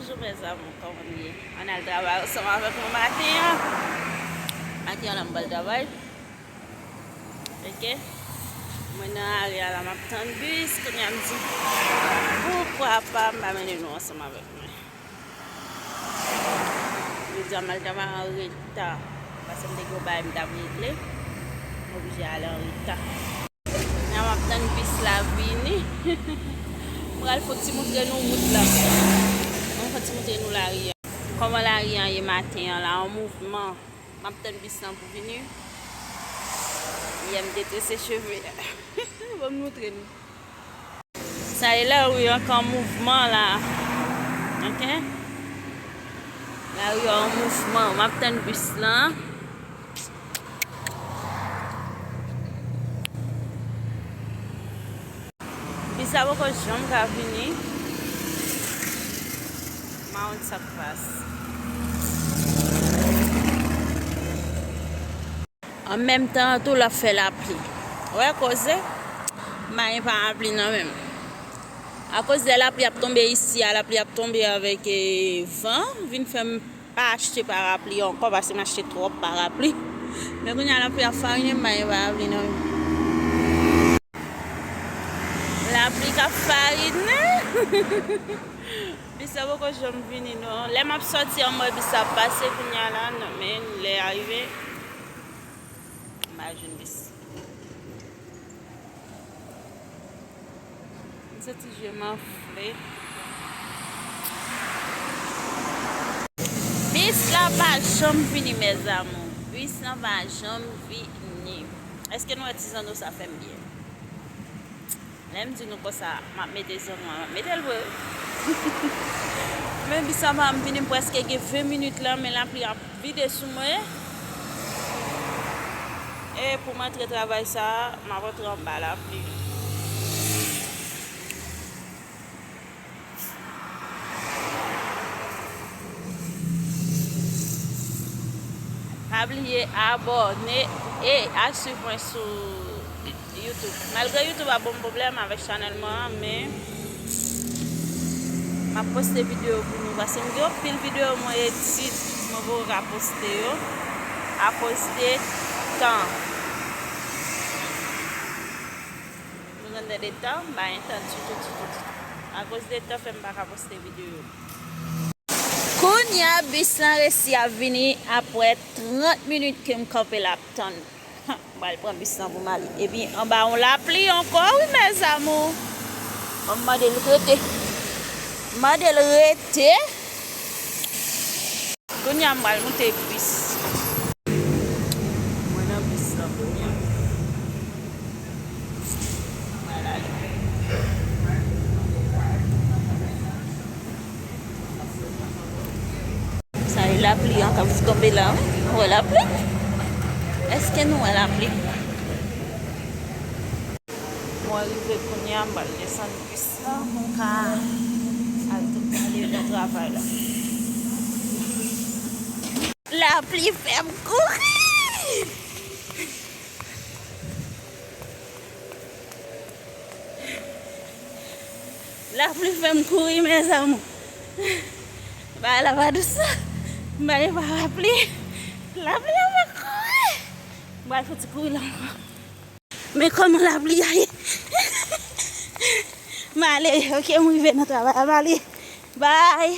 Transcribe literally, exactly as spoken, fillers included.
Bonjou, mes amours, kòman nou ye? Ann al travay ansanm avèk mwen maten an. Maten an la, m pral travay. Ok? Mwen nan lari a la, m ap tann bis. Kounye a, m di, poukwa pa m pa mennen nou ansanm avèk mwen? Jodi a, m al travay an reta. Paske m te gen yon bagay m t ap regle. M oblije ale an reta. Kounye a, m ap tann bis la vini. M pral fè ti montre nou wout la. M fè ti montre nou lari a. Kòman lari a ye maten an la, an mouvman. M ap tann bis lan pou vini. Yè m te trese cheve. Ban m montre nou. Sa e lari an k an mouvman la. Ok? Lari an mouvman. M ap tann bis lan. Bis la poko janm ka vini. M pa konn sa k pase. An menm tan tou, l ap fè lapli. Wè koze? M pa gen parapli nan men m. Akoz lè lapli ap tonbe isi a, lapli ap tonbe avèk, e, van, vin fè m pa achte parapli ankò, paske m achte twòp parapli. Men kounye a lapli ap farinen m, m pa gen parapli nan men m. Lapli k ap farinen. Bis la poko janm vini non. Lè m ap sòti an, m wè bis la ap pase kounye a la, non, men lè a rive, m pa jwenn bis. M santi je m anfle. Bis la pa janm vini, mes amours. Bis la pa janm vini. Èske nou wè ti zanno sa fè m byen? Lè m di nou konsa, m ap mete zanno a, m ap mete l vre. Men bis sa pa m vini, m prèske gen ven minit la, men lapli ap vide sou mwen. E pou m antre travay sa, m ap antre anba lapli. Pa bliye abòne e a swiv mwen sou YouTube. Malgre YouTube ap ban m pwoblèm avèk chanèl mwen an, men m ap poste videyo pou nou, paske m gen anpil videyo mwen edit, mwen poko ka poste yo akoz de tan. Nou konn de tan, m pa gen tan ditou, ditou, ditou. Akoz de tan fè m pa ka poste videyo. Kounye a, bis lan resi ap vini apre trant minit ke m kanpe l ap tann. Ha, m pral pran bis lan pou m ale. Epi anba yon lapli ankò, wi, mes amours. Bon, m mande l rete. M mande l rete. Kounye a, m pral moute bis. Mwen nan bis lan kounye a. Sa e lapli an k ap tonbe la, wi. Ou wè lapli? Èske nou wè lapli? Mwen rive kounye a, m pral desann bis la pou m ka al ale nan travay la. Lapli fè m kouri! Lapli fè m kouri, mes amours. Bagay la pa dous. M pa gen parapli. Lapli an fè m kouri. M pral fouti kouri la ankò. Men kòman lapli a ye? M ale, ok, m rive nan travay la, m ale. Bye.